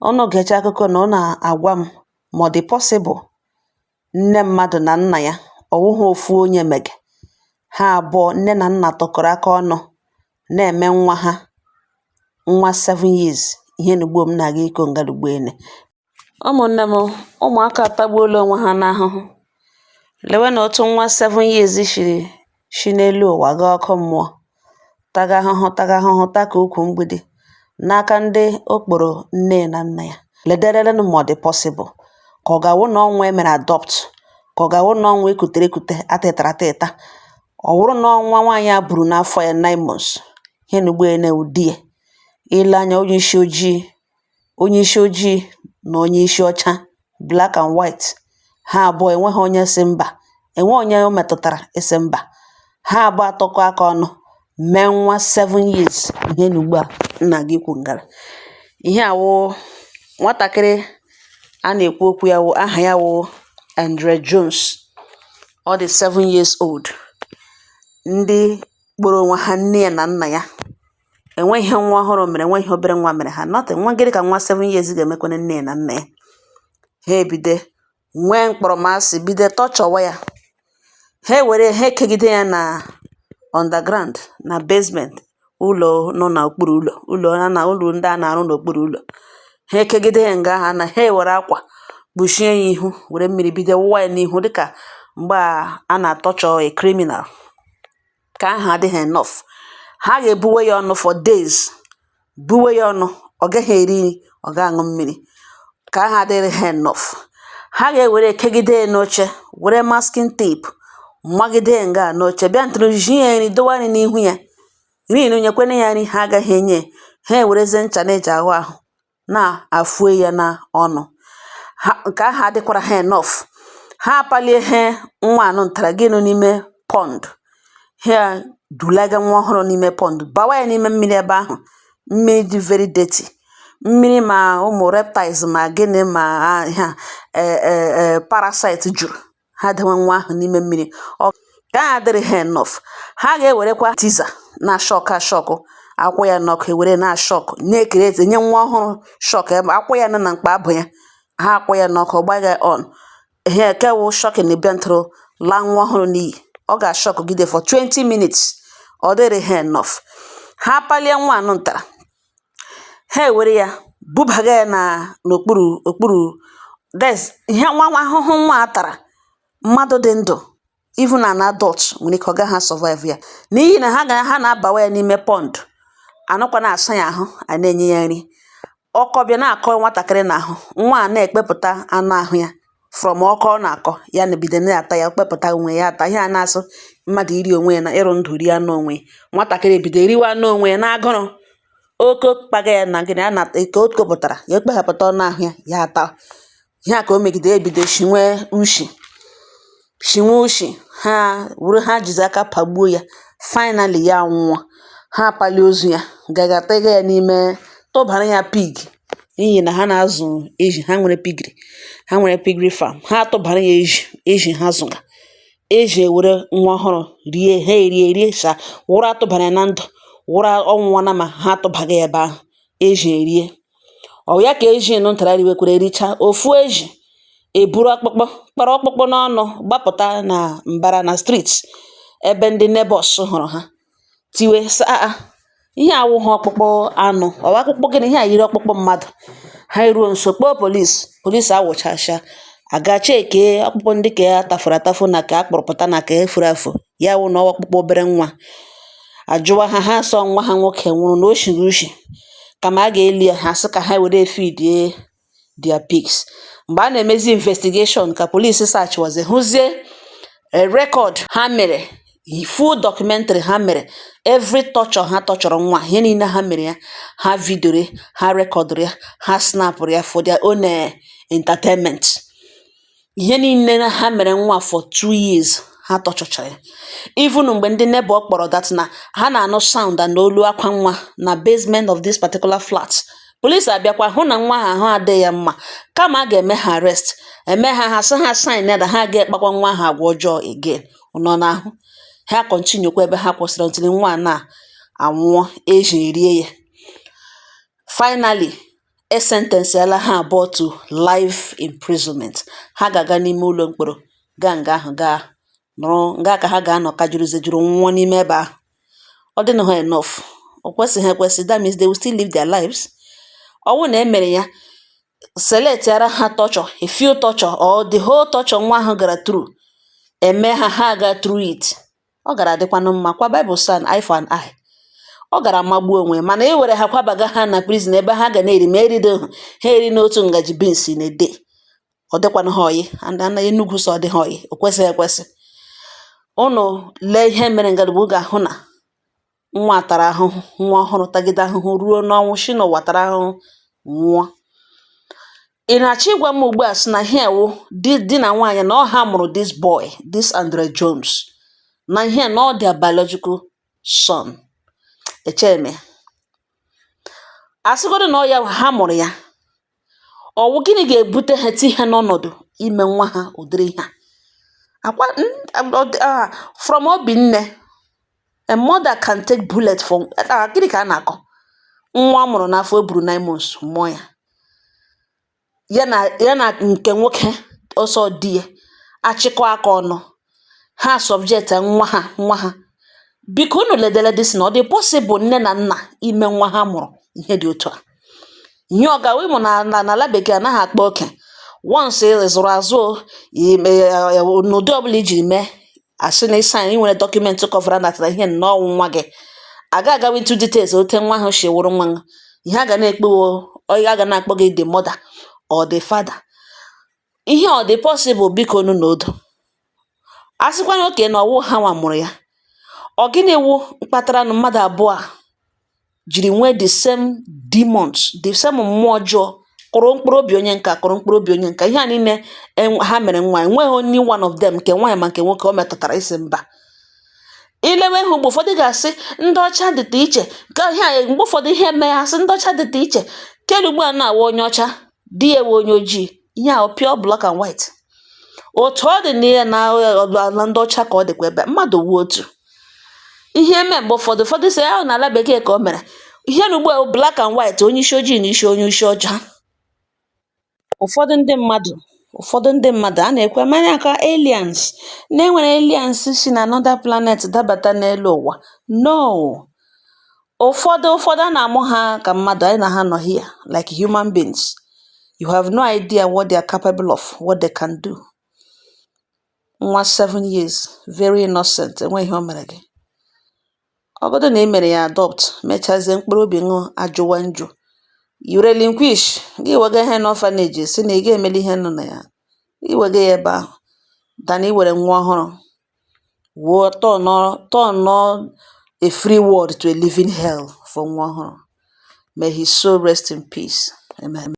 Unu gècha akụkọ nà unu àgwa m mà ọ̀ dị̀ possible nne mmadụ̀ nà nnà ya ọ̀ wụghị ofu onye mègè ha àbụọ, nne nà nnà tụkọ̀rọ̀ aka ọnụ̇ na-ème nwa ha, nwa 7 years. Ihe nùgbo m nà-àga ikȯ ǹgàlùgbo ene. Ụmụ̀nnè m, ụmụ̀akȧ tagbuola onwe ha n'ahụhụ. Lèwe nà otu nwa 7 years shìrì shi n'elu ụ̀wà gaa ọkụ mmụọ, taga ahụhụ, taga ahụhụ, taka ukwù mgbidi n'aka ndị okpòrò nne na nna ya. Lederelenu ma ọ dị possible ka ọ ga-awụ na ọ nwa e mere adopt, ka ọ ga-awụ na ọ nwa ekutere ekute, atịtara atịta, ọ wụrụ na ọ nwa nwaanyị a buru n'afọ ya 9 months. Ihe na ugbo ene wụ di ya. Ile anya, onye isi ojii, onye isi ojii na onye isi ọcha, black and white, ha abụọ enweghị onye si mba, enwe onye o metụtara ịsị mba. Ha abụọ atụkọ aka ọnụ mee nwa 7 years ihe na ugbu a nna gị kwu ngara. Ihe a wụ nwatakịrị a na-ekwu okwu ya wụ aha ya wụ Andre Jones. Ọ dị 7 years old. Ndị kpọrọ onwe ha nne ya na nna ya enweghị ihe nwa ọhụrụ mere, enweghị ihe obere nwa mere ha, nothing. Nwa gịnị ka nwa 7 years ga-emekwanụ nne ya na nna ya? Ha ebido nwee mkpọrọmasị, bido tọchọwa ya. Ha ewere ha ekegide ya na underground, na basement, ụlọ nọ n'okpuru ụlọ, ụlọ a na ụlọ ndị a na-arụ n'okpuru ụlọ. Ha ekegide ya nga ahụ na ha ewere akwa kpuchie ya ihu, were mmiri bido wụwa ya n'ihu dịka mgbe a na-atọchọ a criminal. Ka ahụ adịghị enough, ha ga-ebuwe ya ọnụ for days, buwe ya ọnụ, ọ gaghị eri nri, ọ gaghị aṅụ mmiri. Ka ahụ adịghị ha enough, ha ga-ewere kegide ya n'oche, were masking tape magide ya nga n'oche, bịa ntụrụ ji ya nri, dowe nri n'ihu ya, nri nyekwene ya nri, ha agaghị enye ya. Ha ewerezie ncha na-eji ahụ ahụ na-afụe ya n'ọnụ ha. Nke ahụ adịkwara ha enough, ha apalie he nwa anụ ntara gị nọ n'ime pond. Ha dulaga nwa ọhụrụ n'ime pond, bawa ya n'ime mmiri ebe ahụ, mmiri dị very dirty, mmiri ma ụmụ reptiles ma gịnị ma ha parasite juru. Ha dewe nwa ahụ n'ime mmiri. Ọ nke ahụ adịrị ha enough, ha ga-ewerekwa taser na shock ashock akwụ ya n'ọkụ, ewere na shock na-ekerete nye nwa ọhụrụ shock ebe akwụ ya nọ na mkpa abụ ya. Ha akwụ ya n'ọkụ, gba ya on ihe ke wụ shocking, bịa ntụrụ laa nwa ọhụrụ n'iyi. Ọ ga-ashọkgide for 20 minutes. Ọ dịrị ha enough, ha palie nwa anụ ntara, ha ewere ya bubaga ya na n'okpuru okpuru. That's ihe nwa ahụhụ nwa a tara. Mmadụ dị ndụ, even an adult, nwere ike ọ gaghị survive ya, n'ihi na ha ga ha na-abawa ya n'ime pond, anọkwa na-asa ya ahụ, a na-enye ya nri. Ọkọ bịa na-akọ nwatakịrị n'ahụ, nwa a na-ekpepụta anụ ahụ ya from ọkọ ọ na-akọ ya, na bido na-ata ya, kpepụta onwe ya ata. Ihe a na-asụ mmadụ iri onwe ya na ịrụ ndụ rie anụ onwe ya. Nwatakịrị ebido eriwe anụ onwe ya n'agụrụ oke kpaga ya na gịnị a na ka o kopụtara ya, ekpeghapụta ọnụ ahụ ya, ya ata. Ihe a ka o megide, ebido shinwe ushi, shinwe ushi. Ha were ha jizi aka pagbuo ya. Finally ya anwụọ. Ha apalie ozu ya, gaga tega ya n'ime, tụbara ya pig, n'ihi na ha na-azụ ezi. Ha nwere piggery, ha nwere piggery farm. Ha tụbara ya ezi, ezi ha zụga, ezi ewere nwa ọhụrụ rie. Ha erie rie sa wụrụ atụbara ya na ndụ, wụrụ ọnwụọna, ma ha atụbaghị ya ebe ahụ, ezi erie. Ọ ya ka ezi nụ ntara riwekwere richa. Ofu ezi eburu ọkpụkpụ kpọrọ ọkpụkpụ n'ọnụ gbapụta na mbara na street ebe ndị neighbours hụrụ ha, tiwe sị, "Aa, ihe a awụghị ọkpụkpụ anụ, ọ wụ akpụkpọ gịnị? Ihe a yiri ọkpụkpụ mmadụ." Ha eruo nso kpọọ police. Police awụchasịa aga cheke ọkpụkpụ ndị ka a tafuru atafu na ka a kpụrụpụta na ka efuru afụ ya wụ na ọ ọkpụkpụ obere nwa. Ajụwa ha, ha sọ nwa ha nwoke nwụrụ na o shiri ushi, kama a ga-eli ya, ha sị ka ha were feedie their pigs. Mgbe a na-emezi investigation, ka police searchwazi, hụzie record ha mere, full documentary ha mere, every torture ha torturerọ nwa, ihe niile ha mere ya, ha videoro, ha recordụrụ ya, ha snapụrụ ya for their own entertainment. Ihe niile ha mere nwa for 2 years ha torturechara ya. Even mgbe ndị neighbor kpọrọ that na ha na-anụ sound and olu akwa nwa na basement of this particular flat, police abịakwa hụ na nwa ahụ ahụ adịghị ya mma. Kama a ga-eme ha arrest, eme ha, ha sị ha sign ya na ha ga-ekpakwa nwa ahụ agwa ọjọọ again nọ n'ahụ ha. Continue kwa ebe ha kwụsịrị until nwa a na anwụọ, ezi erie ya. Finally E sentencela ha abụọ to life imprisonment. Ha ga-aga n'ime ụlọ mkpọrọ, gaa nga ahụ, gaa nọrọ nga ka ha ga-anọ ka juruzie juru nwụọ n'ime ebe ahụ. Ọ dịnụ ha enough? O kwesịghị ekwesị. That means they will still live their lives. Ọ wụ na e mere ya, selectara ha torture, a few torture or the whole torture nwa ahụ gara through, eme ha, ha ga through it, ọ gara adịkwanụ mma kwa. Bible sị an eye for an eye. Ọ gara magbuo onwe. Mana e were ha kwabaga ha na prison ebe ha ga na-eri ma erido ha eri n'otu ngaji beans in a day, ọ dịkwanụ ha oyi. And na Enugu sọ ọ dị ha oyi. O kwesịghị ekwesị. Unu lee ihe mere ngalugbu ga-ahụ na nwa tara ahụhụ, nwa ọhụrụ tagide ahụhụ ruo n'ọnwụ, shi n'ụwa tara ahụhụ nwụọ. Ị na-achọ ịgwa m ugbu a sị na ihe wụ di di na nwaanyị na ọ ha mụrụ this boy, this Andre Jones, na ihe na ọ their biological son? Echeghị m ya. Asịgodu na ọ ya ha mụrụ ya, ọ wụ gịnị ga-ebute ha ti ha n'ọnọdụ ime nwa ha ụdịrị ihe a? Akwa from obi nne, a mother can take bullet for. Gịnị ka a na-akọ? Nwa ọ mụrụ n'afọ, o buru 9 months mụọ ya, ya na nke nwoke ọsọ di ya achịkọ aka ọnụ, ha subject nwa ha, nwa ha. Biko unu ledele this na ọ dị possible nne na nna ime nwa ha mụrụ ihe dị otu a? Ihe ọ ga ịmụ na n'ala bekee anaghị akpa oke. Once ị zụrụ azụ o ime n'ụdị ọbụla ijiri mee, asị na ịsign, ị nwere document cover that na ihe nnọọ nwa gị aga agawa into details ote nwa ahụ si wụrụ nwa gị. Ihe a ga na-ekpe wo, a ga na-akpọ gị the mother or the father. Ihe ọ dị possible? Biko nu na odo a sịkwa na oke na ọwụ ha nwa mụrụ ya, ọ gịnị wụ kpatara na mmadụ abụọ a jiri nwee the same demons, the same mmụọ ọjọọ kụrụ mkpụrụ obi onye nka, kụrụ mkpụrụ obi onye nka? Ihe a niile ha mere nwa, enweghị only one of them, nke nwaanyị ma nke nwoke, o metụtara isi mba. Ilewe ha mgbe ụfọdụ ga-asị ndị ọcha dịta iche ka ihe a. Mgbe ụfọdụ ihe mee ha sị ndị ọcha dịta iche. Kelu ugbu a na-awụ onye ọcha, di ya ewe onye ojii. Ihe a pure black and white. Otu ọ dị na ya na ala ndị ọcha ka ọ dịkwa ebe mmadụ wu otu ihe eme. Mgbe ụfọdụ sị ahụ n'ala bekee ka o mere ihe na ugbu a black and white, onye isi ojii na isi onye isi ọcha. Ụfọdụ ndị mmadụ a na-ekwe manya aka aliens na enwere aliens si na another planet dabata n'elu ụwa. No, ụfọdụ a na-amụ ha ka mmadụ anyị na ha nọ here like human beings. You have no idea what they are capable of, what they can do. Nwa 7 years, very innocent, enweghị ihe o mere gị. Ọ bụrụ na ị mere ya adopt, mechazie mkpụrụ obi ṅụ ajụwa njụ, you relinquish, gị wega ihe n'orphanage, si na ị ga-emeli ihe nọ na ya, iwega ya ebe ahụ than iwere nwa ọhụrụ wuo turn a free world to a living hell for nwa ọhụrụ. May his soul rest in peace. Amen.